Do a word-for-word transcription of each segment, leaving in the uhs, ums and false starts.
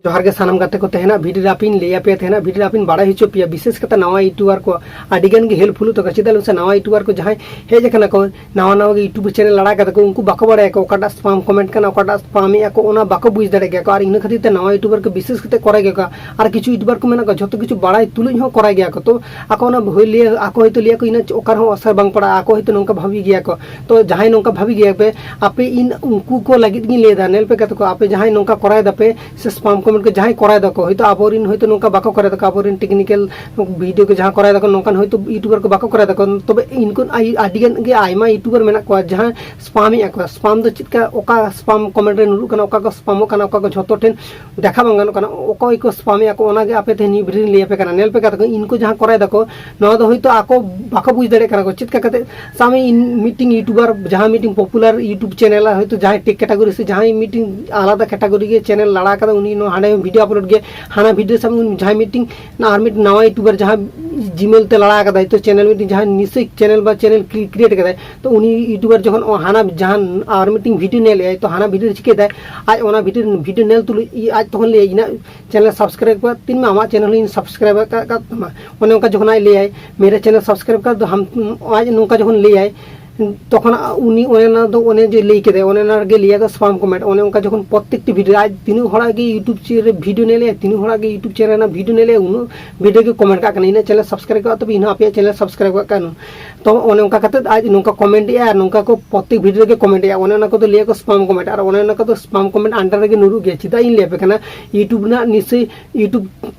ᱡᱚᱦᱟᱨ ᱜᱮ ᱥᱟᱱᱟᱢ ᱜᱟᱛᱮ ᱠᱚ᱾ ᱛᱮᱦᱮᱧᱟᱜ ᱵᱷᱤᱰᱤᱭᱳ ᱨᱮ ᱟᱯᱮᱧ ᱞᱟᱹᱭ ᱟᱯᱮᱭᱟ, ᱛᱮᱦᱮᱧᱟᱜ ᱵᱷᱤᱰᱤᱭᱳ ᱨᱮ ᱟᱯᱮᱧ ᱵᱟᱲᱟᱭ ᱦᱚᱪᱚ ᱯᱮᱭᱟ, ᱵᱤᱥᱮᱥ ᱠᱟᱛᱮ ᱱᱟᱣᱟ ᱤᱭᱩᱴᱩᱵᱟᱨ ᱠᱚ ᱟᱹᱰᱤ ᱜᱟᱱ ᱜᱮ ᱦᱮᱞᱯᱯᱷᱩᱞᱚᱜ ᱛᱟᱠᱚᱣᱟ᱾ ᱪᱮᱫᱟᱜ ᱞᱟᱹᱭ ᱢᱮᱥᱮ, ᱱᱟᱣᱟ ᱤᱭᱩᱴᱩᱵᱟᱨ ᱠᱚ ᱡᱟᱦᱟᱸᱭ ᱦᱮᱡ ᱟᱠᱟᱱᱟ ᱠᱚ, ᱱᱟᱣᱟ ᱱᱟᱣᱟ ᱜᱮ ᱭᱩᱴᱩᱵᱽ ᱪᱮᱱᱮᱞ ᱟᱲᱟᱜ ᱠᱟᱫᱟ ᱠᱚ, ᱩᱱᱠᱩ ᱵᱟᱠᱚ ᱵᱟᱲᱟᱭᱟ ᱠᱚ ᱚᱠᱟᱴᱟᱜ ᱥᱯᱟᱢ ᱠᱚᱢᱮᱱᱴ ᱠᱟᱱᱟ, ᱚᱠᱟᱴᱟᱜ ᱥᱯᱟᱢ ᱮᱫᱼᱟ ᱠᱚ, ᱚᱱᱟ ᱵᱟᱠᱚ ᱵᱩᱡᱽ ᱫᱟᱲᱮᱭᱟᱜ ᱜᱮᱭᱟ ᱠᱚ᱾ ᱟᱨ ᱤᱱᱟᱹ ᱠᱷᱟᱹᱛᱤᱨ ᱛᱮ ᱱᱟᱣᱟ ᱤᱭᱩᱴᱩᱵᱟᱨ ᱠᱚ ᱵᱤᱥᱮᱥ ᱠᱟᱛᱮ ᱠᱚᱨᱟᱭ ᱜᱮᱭᱟ ᱠᱚ᱾ ᱟᱨ ᱠᱤᱪᱷᱩ ᱤᱭᱩᱴᱩᱵᱟᱨ ᱠᱚ ᱢᱮᱱᱟᱜ ᱠᱚᱣᱟ, ᱡᱷᱚᱛᱚ ᱠᱤᱪᱷᱩ ᱵᱟᱲᱟᱭ ᱛᱩᱞᱩᱡ ᱦᱚᱸ ᱠᱚᱨᱟᱭ ᱜᱮᱭᱟ ᱠᱚ᱾ ᱛᱚ ᱟᱠᱚ ᱚᱱᱟ ᱦᱩᱭ ᱞᱟᱹᱭ, ᱟᱠᱚ ᱦᱚᱭᱛᱳ ᱞᱟᱹᱭᱟ ᱠᱚ, ᱤᱱᱟᱹ ᱚᱠᱟ ᱨᱮᱦᱚᱸ ᱟᱥᱟᱨ ᱵᱟᱝ ᱯᱟᱲᱟᱜᱼᱟ, ᱟᱠᱚ ᱦᱚᱭᱛᱳ ᱱᱚᱝᱠᱟ ᱵᱷᱟᱵᱤ ᱜᱮᱭᱟ ᱠᱚ᱾ ᱛᱚ ᱡᱟᱦᱟᱸᱭ ᱱᱚᱝᱠᱟ ᱵᱷᱟᱵᱤ ᱜᱮᱭᱟ ᱯᱮ ᱟᱯᱮ, ᱤᱧ ᱩᱱᱠᱩ ᱠᱚ ᱞᱟᱹᱜᱤᱫ ᱜᱤᱧ ᱞᱟᱹᱭ ᱮᱫᱟ, ᱧᱮᱞ ᱯᱮ ᱜᱟᱛᱮ ᱠᱚ, ᱟᱯᱮ ᱡᱟᱦᱟᱸᱭ ᱱᱚᱝᱠᱟ ᱠᱚᱨᱟᱭ ᱫᱟᱯᱮ ᱥᱮ ᱥᱯᱟᱢ ᱠᱚᱢᱮᱱᱴ ᱠᱚ ᱡᱟᱦᱟᱸᱭ ᱠᱚᱨᱟᱭ ᱫᱟᱠᱚ, ᱦᱚᱭᱛᱳ ᱟᱵᱚᱨᱮᱱ ᱦᱚᱭᱛᱳ ᱱᱚᱝᱠᱟ ᱵᱟᱠᱚ ᱠᱚᱨᱟᱣ ᱫᱟᱠᱚ, ᱟᱵᱚᱨᱮᱱ ᱴᱮᱠᱱᱤᱠᱮᱞ ᱵᱷᱤᱰᱤᱭᱳ ᱠᱚ ᱡᱟᱦᱟᱸ ᱠᱚᱨᱟᱣ ᱫᱟᱠᱚ, ᱱᱚᱝᱠᱟᱱ ᱦᱚᱭᱛᱳ ᱤᱭᱩᱴᱩᱵᱟᱨ ᱠᱚ ᱵᱟᱠᱚ ᱠᱚᱨᱟᱣ ᱫᱟᱠᱚ, ᱛᱚᱵᱮ ᱤᱱᱠᱩ ᱟᱭ-, ᱟᱹᱰᱤ ᱜᱟᱱ ᱜᱮ ᱟᱭᱢᱟ ᱤᱭᱩᱴᱩᱵᱟᱨ ᱢᱮᱱᱟᱜ ᱠᱚᱣᱟ ᱡᱟᱦᱟᱸ ᱥᱯᱟᱢ ᱮᱫᱼᱟ ᱠᱚ᱾ ᱥᱯᱟᱢ ᱫᱚ ᱪᱮᱫ ᱠᱟ, ᱚᱠᱟ ᱥᱯᱟᱢ ᱠᱚᱢᱮᱱᱴ ᱨᱮ ᱧᱩᱨᱩᱜ ᱠᱟᱱᱟ, ᱚᱠᱟ ᱠᱚ ᱥᱯᱟᱢᱚᱜ ᱠᱟᱱᱟ, ᱚᱠᱟ ᱠᱚ ᱡᱷᱚᱛᱚ ᱴᱷᱮᱱ ᱫᱮᱠᱷᱟ ᱵᱟᱝ ᱜᱟᱱᱚᱜ ᱠᱟᱱᱟ, ᱚᱠᱚᱭ ᱠᱚ ᱥᱯᱟᱢ ᱮᱫᱼᱟ ᱠᱚ, ᱚᱱᱟᱜᱮ ᱟᱯᱮ ᱛᱮᱦᱮᱧ ᱱᱤᱭᱟᱹ ᱵᱷᱤᱰᱤᱭᱳ ᱨᱤᱧ ᱞᱟᱹᱭ ᱟᱯᱮ ᱠᱟᱱᱟ᱾ ᱧᱮᱞ ᱯᱮ ᱜᱟᱛᱮ ᱠᱚ, ᱤᱱᱠᱩ ᱡᱟᱦᱟᱸ ᱠᱚᱨᱟᱣ ᱫᱟᱠᱚ, ᱱᱚᱣᱟ ᱫᱚ ᱦᱚᱭᱛᱳ ᱟᱠᱚ ᱵᱟᱠᱚ ᱵᱩᱡᱽ ᱫᱟᱲᱮᱭᱟᱜ ᱠᱟᱱᱟ ᱠᱚ ᱪᱮᱫ ᱠᱟ ᱠᱟᱛᱮ᱾ ᱥᱟᱵ ᱢᱮ ᱤᱧ ᱢᱤᱫᱴᱤᱝ ᱤᱭᱩᱴᱩᱵᱟᱨ, ᱡᱟᱦᱟᱸ ᱢᱤᱫᱴᱤᱝ ᱯᱚᱯᱩᱞᱟᱨ ᱤᱭᱩᱴᱩᱵᱽ ᱪᱮᱱᱮᱞ, ᱟᱨ ᱦᱚᱭᱛᱳ ᱡᱟᱦᱟᱸᱭ ᱴᱮᱠ ᱠᱮᱴᱟᱜᱚᱨᱤ ᱥᱮ ᱡᱟᱦᱟᱸᱭ ᱢᱤᱫᱴᱤᱝ ᱟᱞᱟᱫᱟ ᱠᱮᱴᱟᱜᱚᱨᱤ ᱜᱮ ᱪᱮᱱᱮᱞ ᱞᱟᱲᱟ ᱠᱟᱫᱟ, ᱩᱱᱤ ᱱᱚᱣᱟ ᱦᱟᱸᱰᱮ ᱵᱷᱤᱰᱤᱭᱳ ᱟᱯᱞᱳᱰ ᱜᱮ, ᱦᱟᱱᱟ ᱵᱷᱤᱰᱤᱭᱳ ᱥᱟᱵ ᱢᱮ ᱩᱱᱤ ᱡᱟᱦᱟᱸᱭ ᱢᱤᱫᱴᱤᱝ ᱟᱨ ᱢᱤᱫ ᱱᱟᱣᱟ ᱤᱭᱩᱴᱩᱵᱟᱨ ᱡᱟᱦᱟᱸ ᱡᱤᱢᱮᱞ ᱛᱮ ᱞᱟᱲᱟ ᱠᱟᱫᱟᱭ, ᱛᱚ ᱪᱮᱱᱮᱞ ᱢᱤᱫᱴᱤᱝ ᱡᱟᱦᱟᱸ ᱱᱤᱥᱪᱚᱭ ᱪᱮᱱᱮᱞ ᱵᱟ ᱪᱮᱱᱮᱞ ᱠᱨᱤ-, ᱠᱨᱤᱭᱮᱴ ᱠᱟᱫᱟᱭ, ᱛᱚ ᱩᱱᱤ ᱤᱭᱩᱴᱩᱵᱟᱨ ᱡᱚᱠᱷᱚᱱ ᱚ-, ᱦᱟᱱᱟ ᱡᱟᱦᱟᱸ ᱟᱨ ᱢᱤᱫᱴᱤᱝ ᱵᱷᱤᱰᱤᱭᱳ ᱧᱮᱞᱮᱫᱼᱟᱭ, ᱛᱚ ᱦᱟᱱᱟ ᱵᱷᱤᱰᱤᱭᱳ ᱨᱮ ᱪᱤᱠᱟᱹᱭᱮᱫᱟᱭ, ᱟᱡ ᱚᱱᱟ ᱵᱷᱤᱰᱤᱭᱳ, ᱵᱷᱤᱰᱤᱭᱳ ᱧᱮᱞ ᱛᱩᱞᱩᱡ ᱤ-, ᱟᱡ ᱛᱚᱠᱷᱚᱱ ᱞᱟᱹᱭᱟᱭ, "ᱤᱧᱟᱹᱜ ᱪᱮᱱᱮᱞ ᱥᱟᱵᱥᱠᱨᱟᱭᱤᱵ ᱠᱟᱜ ᱛᱤᱧ ᱢᱮ, ᱟᱢᱟᱜ ᱪᱮᱱᱮᱞ ᱦᱚᱸᱧ ᱥᱟᱵᱥᱠᱨᱟᱭᱤᱵ ᱠᱟᱜ, ᱠᱟᱜ ᱛᱟᱢᱟ᱾" ᱚᱱᱮ ᱚᱱᱠᱟ ᱡᱚᱠᱷᱚᱱ ᱟᱡ ᱞᱟᱹᱭᱟᱭ, "ᱢᱮᱨᱮ ᱪᱮᱱᱮᱞ ᱥᱟᱵᱥᱠᱨᱟᱭᱤᱵ ᱠᱟᱜ ᱫᱚ ᱦᱟᱢ", ᱟᱡ ᱱᱚᱝᱠᱟ ᱡᱚᱠᱷᱚᱱ ᱞᱟᱹᱭᱟᱭ, ᱛᱚᱠᱷᱚᱱ ᱩᱱᱤ ᱚᱱᱮ ᱚᱱᱟ ᱫᱚ ᱚᱱᱮ ᱡᱮ ᱞᱟᱹᱭ ᱠᱮᱫᱟᱭ, ᱚᱱᱮ ᱚᱱᱟ ᱨᱮᱜᱮ ᱞᱟᱹᱭᱟ ᱠᱚ ᱥᱯᱟᱢ ᱠᱚᱢᱮᱱᱴ᱾ ᱚᱱᱮ ᱚᱱᱠᱟ ᱡᱚᱠᱷᱚᱱ ᱯᱨᱚᱛᱛᱮᱠᱴᱤ ᱵᱷᱤᱰᱤᱭᱳ ᱨᱮ ᱟᱡ ᱛᱤᱱᱟᱹᱜ ᱦᱚᱲᱟᱜ ᱜᱮ ᱤᱭᱩᱴᱩᱵᱽ ᱪᱮ-, ᱨᱮ ᱵᱷᱤᱰᱤᱭᱳ ᱧᱮᱞᱮᱜᱼᱟ, ᱛᱤᱱᱟᱹᱜ ᱦᱚᱲᱟᱜ ᱜᱮ ᱤᱭᱩᱴᱩᱵᱽ ᱪᱮᱱᱮᱞ ᱨᱮᱱᱟᱜ ᱵᱷᱤᱰᱤᱭᱳ ᱧᱮᱞᱮᱜᱼᱟ, ᱩᱱᱟᱹᱜ ᱵᱷᱤᱰᱤᱭᱳ ᱜᱮ ᱠᱚᱢᱮᱱᱴ ᱠᱟᱜ ᱠᱟᱱᱟ, "ᱤᱱᱟᱹᱜ ᱪᱮᱱᱮᱞ ᱥᱟᱵᱥᱠᱨᱟᱭᱤᱵ ᱠᱟᱜ ᱛᱟᱯᱮ, ᱤᱧ ᱦᱚᱸ ᱟᱯᱮᱭᱟᱜ ᱪᱮᱱᱮᱞ ᱥᱟᱵᱥᱠᱨᱟᱭᱤᱵ ᱠᱟᱜ ᱠᱟᱱᱟ᱾" ᱛᱚ ᱚᱱᱮ ᱚᱱᱠᱟ ᱠᱟᱛᱮᱫ ᱟᱡ ᱱᱚᱝᱠᱟ ᱠᱚᱢᱮᱱᱴ ᱮᱜᱼᱟ ᱟᱨ ᱱᱚᱝᱠᱟ ᱠᱚ ᱯᱨᱚᱛᱛᱮᱠ ᱵᱷᱤᱰᱤᱭᱳ ᱨᱮᱜᱮ ᱠᱚᱢᱮᱱᱴ ᱮᱜᱼᱟ᱾ ᱚᱱᱮ ᱚᱱᱟ ᱠᱚᱫᱚ ᱞᱟᱹᱭᱟ ᱠᱚ ᱥᱯᱟᱢ ᱠᱚᱢᱮᱱᱴ, ᱟᱨ ᱚᱱᱮ ᱚᱱᱟ ᱠᱚᱫᱚ ᱥᱯᱟᱢ ᱠᱚᱢᱮᱱᱴ ᱟᱱᱰᱟᱨ ᱨᱮᱜᱮ ᱧᱩᱨᱩᱜ ᱜᱮᱭᱟ᱾ ᱪᱮᱫᱟᱜ ᱤᱧ ᱞᱟᱹᱭ ᱟᱯᱮ ᱠᱟᱱᱟ, ᱤᱭᱩᱴᱩᱵᱽ ᱨᱮᱱᱟᱜ ᱱᱤᱥᱪᱚᱭ ᱤᱭᱩᱴᱩᱵᱽ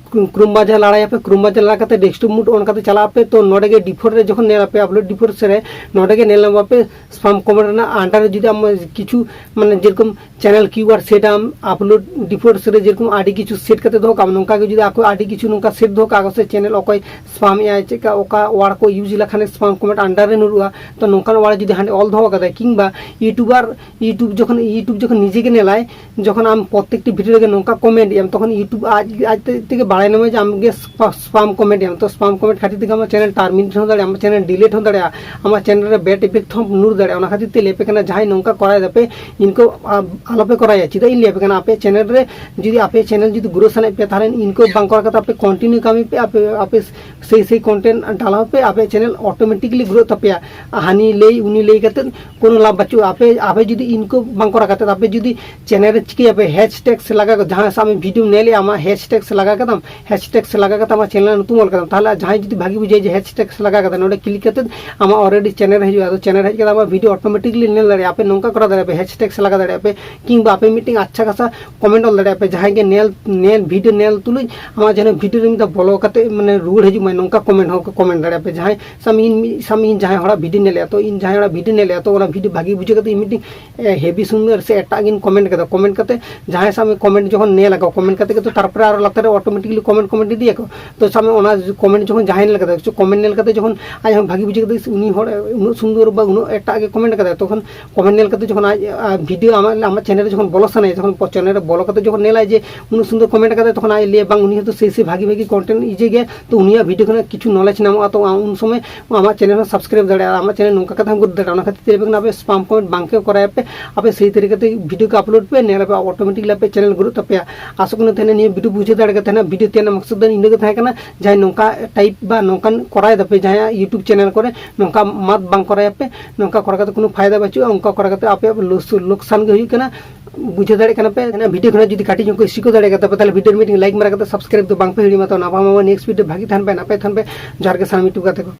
ᱠᱨᱳᱢ ᱵᱨᱟᱣᱡᱟᱨ ᱞᱟᱲᱟᱭᱟᱯᱮ, ᱠᱨᱳᱢ ᱵᱨᱟᱣᱡᱟᱨ ᱞᱟᱲᱟ ᱠᱟᱛᱮ ᱰᱮᱥᱠᱴᱚᱯ ᱢᱳᱰ ᱚᱱ ᱠᱟᱛᱮ ᱪᱟᱞᱟᱜ ᱟᱯᱮ, ᱛᱚ ᱱᱚᱰᱮ ᱜᱮ ᱰᱤᱯᱷᱚᱞᱴ ᱨᱮ ᱡᱚᱠᱷᱚᱱ ᱧᱮᱞ ᱟᱯᱮ, ᱟᱯᱞᱳᱰ ᱰᱤᱯᱷᱚᱞᱴ ᱨᱮ ᱱᱚᱰᱮ ᱜᱮ ᱧᱮᱞ ᱧᱟᱢ ᱟᱯᱮ ᱥᱯᱟᱢ ᱠᱚᱢᱮᱱᱴ ᱨᱮᱱᱟᱜ ᱟᱱᱰᱟᱨ ᱨᱮ ᱡᱩᱫᱤ ᱟᱢ ᱠᱤᱪᱷᱩ ᱢᱟᱱᱮ ᱡᱮᱨᱚᱠᱚᱢ ᱪᱮᱱᱮᱞ ᱠᱤᱭᱩᱟᱨ ᱥᱮᱴ ᱟᱢ ᱟᱯᱞᱳᱰ ᱰᱤᱯᱷᱚᱞᱴ ᱨᱮ ᱡᱮᱨᱚᱠᱚᱢ ᱟᱹᱰᱤ ᱠᱤᱪᱷᱩ ᱥᱮᱴ ᱠᱟᱛᱮ ᱫᱚᱦᱚ ᱠᱟᱜ ᱟᱢ, ᱱᱚᱝᱠᱟ ᱜᱮ ᱡᱩᱫᱤ ᱟᱠᱚ ᱟᱹᱰᱤ ᱠᱤᱪᱷᱩ ᱱᱚᱝᱠᱟ ᱥᱮᱴ ᱫᱚᱦᱚ ᱠᱟᱜᱼᱟ ᱠᱚ ᱥᱮ ᱪᱮᱱᱮᱞ ᱚᱠᱚᱭ ᱥᱯᱟᱢ ᱮᱜᱼᱟᱭ, ᱪᱮᱫᱠᱟ ᱚᱠᱟ ᱣᱟᱨᱰ ᱠᱚ ᱤᱭᱩᱡᱽ ᱞᱮᱠᱷᱟᱱ ᱥᱯᱟᱢ ᱠᱚᱢᱮᱱᱴ ᱟᱱᱰᱟᱨ ᱨᱮ ᱧᱩᱨᱩᱜᱼᱟ, ᱛᱚ ᱱᱚᱝᱠᱟᱱ ᱣᱟᱨᱰ ᱡᱩᱫᱤ ᱦᱟᱸᱰᱮ ᱚᱞ ᱫᱚᱦᱚ ᱠᱟᱫᱟᱭ, ᱠᱤᱝᱵᱟ ᱤᱭᱩᱴᱩᱵᱟᱨ ᱤᱭᱩᱴᱩᱵᱽ ᱡᱚᱠᱷᱚᱱ, ᱤᱭᱩᱴᱩᱵᱽ ᱡᱚᱠᱷᱚᱱ ᱱᱤᱡᱮ ᱜᱮ ᱧᱮᱞᱟᱭ, ᱡᱚᱠᱷᱚᱱ ᱟᱢ ᱯᱨᱚᱛᱛᱮᱠᱴᱤ ᱵᱷᱤᱰᱤᱭᱳ ᱨᱮᱜᱮ ᱱᱚᱝᱠᱟ ᱠᱚᱢᱮᱱᱴ ᱮᱜ ᱟᱢ, ᱛᱚᱠᱷᱚᱱ ᱤᱭᱩᱴᱩᱵᱽ ᱟᱡ, ᱟᱡ ᱛᱮ-, ᱛᱮᱜᱮ ᱵᱟᱲᱟᱭ ᱧᱟᱢᱟᱭ ᱡᱮ ᱟᱢ ᱜᱮ ᱥᱯᱟ-, ᱥᱯᱟᱢ ᱠᱚᱢᱮᱱᱴ ᱮᱜ ᱟᱢ᱾ ᱛᱚ ᱥᱯᱟᱢ ᱠᱚᱢᱮᱱᱴ ᱠᱷᱟᱹᱛᱤᱨ ᱛᱮᱜᱮ ᱟᱢᱟᱜ ᱪᱮᱱᱮᱞ ᱴᱟᱨᱢᱤᱱᱮᱴ ᱦᱚᱸ ᱫᱟᱲᱮᱭᱟᱜᱼᱟ, ᱟᱢᱟᱜ ᱪᱮᱱᱮᱞ ᱰᱤᱞᱤᱴ ᱦᱚᱸ ᱫᱟᱲᱮᱭᱟᱜᱼᱟ, ᱟᱢᱟᱜ ᱪᱮᱱᱮᱞ ᱨᱮ ᱵᱮᱰ ᱤᱯᱷᱮᱠᱴ ᱛᱷᱚᱢ ᱱᱩᱨ ᱫᱟᱲᱮᱭᱟᱜᱼᱟ᱾ ᱚᱱᱟ ᱠᱷᱟᱹᱛᱤᱨ ᱛᱮ ᱞᱟᱹᱭ ᱟᱯᱮ ᱠᱟᱱᱟ, ᱡᱟᱦᱟᱸᱭ ᱱᱚᱝᱠᱟ ᱠᱚᱨᱟᱣ ᱫᱟᱯᱮ, ᱤᱱᱠᱟᱹ ᱟ-, ᱟᱞᱚᱯᱮ ᱠᱚᱨᱟᱭᱟ᱾ ᱪᱮᱫᱟᱜ ᱤᱧ ᱞᱟᱹᱭ ᱟᱯᱮ ᱠᱟᱱᱟ, ᱟᱯᱮ ᱪᱮᱱᱮᱞ ᱨᱮ ᱡᱩᱫᱤ ᱟᱯᱮ ᱪᱮᱱᱮᱞ ᱡᱩᱫᱤ ᱜᱨᱳ ᱥᱟᱱᱟᱭᱮᱫ ᱯᱮᱭᱟ, ᱛᱟᱦᱚᱞᱮ ᱤᱱᱠᱟᱹ ᱵᱟᱝ ᱠᱚᱨᱟᱣ ᱠᱟᱛᱮ ᱟᱯᱮ ᱠᱚᱱᱴᱤᱱᱤᱭᱩ ᱠᱟᱹᱢᱤ ᱯᱮ, ᱟᱯᱮ ᱟᱯᱮ ᱥᱮᱭ ᱥᱮᱭ ᱠᱚᱱᱴᱮᱱᱴ ᱰᱟᱞᱟᱣ ᱯᱮ, ᱟᱯᱮ ᱪᱮᱱᱮᱞ ᱚᱴᱳᱢᱮᱴᱤᱠᱞᱤ ᱜᱨᱳᱜ ᱛᱟᱯᱮᱭᱟ᱾ ᱦᱟᱹᱱᱤ ᱞᱟᱹᱭ ᱩᱱᱤ ᱞᱟᱹᱭ ᱠᱟᱛᱮ ᱠᱳᱱᱳ ᱞᱟᱵᱷ ᱵᱟᱹᱪᱩᱜᱼᱟ᱾ ᱟᱯᱮ ᱟᱯᱮ ᱡᱩᱫᱤ ᱤᱱᱠᱟᱹ ᱵᱟᱝ ᱠᱚᱨᱟᱣ ᱠᱟᱛᱮ ᱟᱯᱮ ᱡᱩᱫᱤ ᱪᱮᱱᱮᱞ ᱨᱮ ᱪᱤᱠᱟᱹᱭᱟᱯᱮ, ᱦᱮᱥᱴᱮᱜ ᱞᱟᱜᱟ ᱠᱟᱛᱮ, ᱡᱟᱦᱟᱸ ᱥᱟᱵ ᱢᱮ ᱵᱷᱤᱰᱤᱭᱳ ᱧᱮᱞᱮᱜᱼᱟ, ᱟᱢᱟᱜ ᱦᱮᱥᱴᱮᱜ ᱞᱟᱜᱟ ᱠᱟᱫᱟᱢ, ᱦᱮᱥᱴᱮᱜ ᱞᱟᱜᱟ ᱠᱟᱛᱮ ᱟᱢᱟᱜ ᱪᱮᱱᱮᱞ ᱧᱩᱛᱩᱢ ᱚᱞ ᱠᱟᱫᱟᱢ, ᱛᱟᱦᱚᱞᱮ ᱡᱟᱦᱟᱸᱭ ᱡᱩᱫᱤ ᱵᱷᱟᱜᱤ ᱵᱩᱡᱷᱟᱹᱣᱟ ᱡᱮ ᱦᱮᱥᱴᱮᱜ ᱞᱟᱜᱟ ᱠᱟᱫᱟ, ᱱᱚᱰᱮ ᱠᱞᱤᱠ ᱠᱟᱛᱮ ᱟᱢᱟᱜ ᱚᱞᱨᱮᱰᱤ ᱪᱮᱱᱮᱞ ᱨᱮ ᱦᱤᱡᱩᱜᱼᱟ᱾ ᱟᱫᱚ ᱪᱮᱱᱮᱞ ᱨᱮ ᱦᱮᱡ ᱠᱟᱛᱮ ᱟᱢᱟᱜ ᱵᱷᱤᱰᱤᱭᱳ ᱚᱴᱳᱢᱮᱴᱤᱠᱞᱤ ᱧᱮᱞ ᱫᱟᱲᱮᱭᱟᱜᱼᱟ᱾ ᱟᱯᱮ ᱱᱚᱝᱠᱟ ᱠᱚᱨᱟᱣ ᱫᱟᱲᱮᱭᱟᱜᱼᱟ ᱯᱮ, ᱦᱮᱥᱴᱮᱜ ᱞᱟᱜᱟ ᱫᱟᱲᱮᱭᱟᱜᱼᱟ ᱯᱮ, ᱠᱤᱝᱵᱟ ᱟᱯᱮ ᱢᱤᱫᱴᱮᱱ ᱟᱪᱪᱷᱟ ᱠᱷᱟᱥᱟ ᱠᱚᱢᱮᱱᱴ ᱚᱞ ᱫᱟᱲᱮᱭᱟᱜᱼᱟ ᱯᱮ, ᱡᱟᱦᱟᱸᱭ ᱜᱮ ᱧᱮᱞ ᱧᱮᱞ ᱵᱷᱤᱰᱤᱭᱳ ᱧᱮᱞ ᱛᱩᱞᱩᱡ ᱟᱢᱟᱜ ᱡᱟᱦᱟᱸ ᱵᱷᱤᱰᱤᱭᱳ ᱨᱮ ᱢᱤᱫ ᱫᱷᱟᱣ ᱵᱚᱞᱚ ᱠᱟᱛᱮ ᱢᱟᱱᱮ ᱨᱩᱣᱟᱹᱲ ᱦᱤᱡᱩᱜ ᱢᱟᱭ, ᱱᱚᱝᱠᱟ ᱠᱚᱢᱮᱱᱴ ᱦᱚᱸ ᱠᱚ ᱠᱚᱢᱮᱱᱴ ᱫᱟᱲᱮᱭᱟᱜᱼᱟ ᱯᱮ᱾ ᱡᱟᱦᱟᱸᱭ ᱥᱟᱵ ᱢᱮ ᱤᱧ ᱢᱤᱫ ᱥᱟᱵ ᱢᱮ ᱤᱧ ᱡᱟᱦᱟᱸᱭ ᱦᱚᱲᱟᱜ ᱵᱷᱤᱰᱤᱭᱳ ᱧᱮᱞᱮᱜᱼᱟ, ᱛᱚ ᱤᱧ ᱡᱟᱦᱟᱸᱭ ᱦᱚᱲᱟᱜ ᱵᱷᱤᱰᱤᱭᱳ ᱧᱮᱞᱮᱜᱼᱟ, ᱛᱚ ᱚᱱᱟ ᱵᱷᱤᱰᱤᱭᱳ ᱵᱷᱟᱜᱤ ᱵᱩᱡᱷᱟᱹᱣ ᱠᱟᱛᱮ ᱤᱧ ᱢᱤᱫᱴᱮᱱ ᱦᱮᱵᱤ ᱥᱩᱱᱫᱚᱨ ᱥᱮ ᱮᱴᱟᱜ ᱜᱤᱧ ᱠᱚᱢᱮᱱᱴ ᱠᱟᱫᱟ᱾ ᱠᱚᱢᱮᱱᱴ ᱠᱟᱛᱮ ᱡᱟᱦᱟᱸᱭ ᱥᱟᱵ ᱢᱮ ᱠᱚᱢᱮᱱᱴ ᱡᱚᱠᱷᱚᱱ ᱧᱮᱞ ᱟᱠᱚ, ᱠᱚᱢᱮᱱᱴ ᱠᱟᱛᱮ ᱜᱮ ᱛᱚ ᱛᱟᱨᱯᱚᱨᱮ ᱟᱨᱚ ᱞᱟᱛᱟᱨ ᱨᱮ ᱚᱴᱳᱢᱮᱴᱤᱠᱞᱤ ᱠᱚᱢᱮᱱᱴ ᱠᱚᱢᱮᱱᱴ ᱤᱫᱤᱭᱟᱠᱚ᱾ ᱛᱚ ᱥᱟᱵ ᱢᱮ ᱚᱱᱟ ᱠᱚᱢᱮᱱᱴ ᱡᱚᱠᱷᱚᱱ ᱡᱟᱦᱟᱸᱭ ᱧᱮᱞ ᱠᱟᱫᱟ, ᱠᱚᱢᱮᱱᱴ ᱧᱮᱞ ᱠᱟᱛᱮ ᱡᱚᱠᱷᱚᱱ ᱟᱡ ᱦᱚᱸ ᱵᱷᱟᱜᱤ ᱵᱩᱡᱷᱟᱹᱣ ᱠᱟᱫᱟ, ᱩᱱᱤ ᱦᱚᱲ ᱩᱱᱟᱹᱜ ᱥᱩᱱᱫᱚᱨ ᱵᱟ ᱩᱱᱟᱹᱜ ᱮᱴᱟᱜ ᱜᱮ ᱠᱚᱢᱮᱱᱴ ᱠᱟᱫᱟᱭ, ᱛᱚᱠᱷᱚᱱ ᱠᱚᱢᱮᱱᱴ ᱧᱮᱞ ᱠᱟᱛᱮ ᱡᱚᱠᱷᱚᱱ ᱟᱡ ᱵᱷᱤᱰᱤᱭᱳ ᱟᱢᱟᱜ ᱟᱢᱟᱜ ᱪᱮᱱᱮᱞ ᱨᱮ ᱡᱚᱠᱷᱚᱱ ᱵᱚᱞᱚ ᱥᱟᱱᱟᱭᱟ, ᱛᱚᱠᱷᱚᱱ ᱪᱮᱱᱮᱞ ᱨᱮ ᱵᱚᱞᱚ ᱠᱟᱛᱮ ᱡᱚᱠᱷᱚᱱ ᱧᱮᱞᱟᱭ ᱡᱮ ᱩᱱᱟᱹᱜ ᱥᱩᱱᱫᱚᱨ ᱠᱚᱢᱮᱱᱴ ᱠᱟᱫᱟᱭ, ᱛᱚᱠᱷᱚᱱ ᱟᱡ ᱞᱟᱹᱭᱟ, "ᱵᱟᱝ, ᱩᱱᱤ ᱦᱚᱸᱛᱚ ᱥᱮᱭ ᱥᱮᱭ ᱵᱷᱟᱜᱤ ᱵᱷᱟᱜᱤ ᱠᱚᱱᱴᱮᱱᱴ ᱤᱡᱮ ᱜᱮᱭᱟ, ᱛᱚ ᱩᱱᱤᱭᱟᱜ ᱵᱷᱤᱰᱤᱭᱳ ᱠᱷᱚᱱᱟᱜ ᱠᱤᱪᱷᱩ ᱱᱚᱞᱮᱡᱽ ᱧᱟᱢᱚᱜᱼᱟ, ᱛᱚ ᱟᱢ ᱩᱱ ᱥᱚᱢᱚᱭ ᱟᱢᱟᱜ ᱪᱮᱱᱮᱞ ᱦᱚᱸ ᱥᱟᱵᱥᱠᱨᱟᱭᱤᱵ ᱫᱟᱲᱮᱭᱟᱜᱼᱟ, ᱟᱢᱟᱜ ᱪᱮᱱᱮᱞ ᱱᱚᱝᱠᱟ ᱠᱟᱛᱮ ᱦᱚᱸ ᱜᱨᱳ ᱫᱟᱲᱮᱭᱟᱜᱼᱟ᱾" ᱚᱱᱟ ᱠᱷᱟᱹᱛᱤᱨ ᱛᱮ ᱞᱟᱹᱭ ᱟᱯᱮ ᱠᱟᱱᱟ, ᱟᱯᱮ ᱥᱯᱟᱢ ᱠᱚᱢᱮᱱᱴ ᱵᱟᱝ ᱯᱮ ᱠᱚᱨᱟᱣ ᱯᱮ, ᱟᱯᱮ ᱥᱮᱭ ᱛᱟᱹᱨᱤᱠᱟ ᱛᱮ ᱵᱷᱤᱰᱤᱭᱳ ᱠᱚ ᱟᱯᱞᱳᱰ ᱯᱮ, ᱧᱮᱞ ᱟᱯᱮ ᱚᱴᱳᱢᱮᱴᱤᱠᱞᱤ ᱟᱯᱮ ᱪᱮᱱᱮᱞ ᱜᱨᱳᱜ ᱛᱟᱯᱮᱭᱟ᱾ ᱟᱥᱚᱜ ᱠᱟᱱᱟ ᱛᱟᱦᱮᱱᱟ ᱱᱤᱭᱟᱹ ᱵᱷᱤᱰᱤᱭᱳ ᱵᱩᱡᱷᱟᱹᱣ ᱫᱟᱲᱮ ᱠᱟᱛᱮ ᱛᱟᱦᱮᱱᱟ, ᱵᱷᱤᱰᱤᱭᱳ ᱛᱮᱱᱟᱜ ᱢᱚᱠᱥᱚᱫ ᱫᱚ ᱤᱱᱟᱹ ᱜᱮ ᱛᱟᱦᱮᱸ ᱠᱟᱱᱟ, ᱡᱟᱦᱟᱸᱭ ᱱᱚᱝᱠᱟ ᱴᱟᱭᱤᱯ ᱵᱟ ᱱᱚᱝᱠᱟᱱ ᱠᱚᱨᱟᱣ ᱫᱟᱯᱮ ᱡᱟᱦᱟᱸᱭᱟᱜ YouTube ᱪᱮᱱᱮᱞ ᱠᱚᱨᱮ, ᱱᱚᱝᱠᱟ ᱢᱟᱛ ᱵᱟᱝ ᱠᱚᱨᱟᱣ ᱯᱮ, ᱱᱚᱝᱠᱟ ᱠᱚᱨᱟᱣ ᱠᱟᱛᱮ ᱠᱳᱱᱳ ᱯᱷᱟᱭᱫᱟ ᱵᱟᱹᱪᱩᱜᱼᱟ, ᱚᱱᱠᱟ ᱠᱚᱨᱟᱣ ᱠᱟᱛᱮ ᱟᱯᱮᱭᱟᱜ ᱞᱚᱥ-, ᱞᱚᱠᱥᱟᱱ ᱜᱮ ᱦᱩᱭᱩᱜ ᱠᱟᱱᱟ᱾ ᱵᱩᱡᱷᱟᱹᱣ ᱫᱟᱲᱮᱭᱟᱜ ᱠᱟᱱᱟ ᱯᱮ, ᱚᱱᱟ ᱵᱷᱤᱰᱤᱭᱳ ᱠᱷᱚᱱᱟᱜ ᱡᱩᱫᱤ ᱠᱟᱹᱴᱤᱡ ᱧᱚᱜ ᱠᱚ ᱥᱤᱠᱷᱟᱹᱣ ᱫᱟᱲᱮ ᱠᱟᱫᱟ ᱯᱮ, ᱛᱟᱦᱚᱞᱮ ᱵᱷᱤᱰᱤᱭᱳ ᱢᱤᱫᱴᱮᱱ ᱞᱟᱭᱤᱠ ᱢᱟᱨᱟ ᱠᱟᱛᱮ ᱥᱟᱵᱥᱠᱨᱟᱭᱤᱵ ᱫᱚ ᱵᱟᱝ ᱯᱮ ᱦᱤᱲᱤᱧᱟ᱾ ᱛᱚ ᱱᱟᱯᱟᱢ ᱟᱵᱚ ᱱᱮᱠᱥᱴ ᱵᱷᱤᱰᱤᱭᱳ, ᱵᱷᱟᱜᱤ ᱛᱟᱦᱮᱱ ᱯᱮ, ᱱᱟᱯᱟᱭ ᱛᱟᱦᱮᱱ ᱯᱮ, ᱡᱚᱦᱟᱨ ᱜᱮ ᱥᱟᱱᱟᱢ YouTube ᱜᱟᱛᱮ ᱠᱚ᱾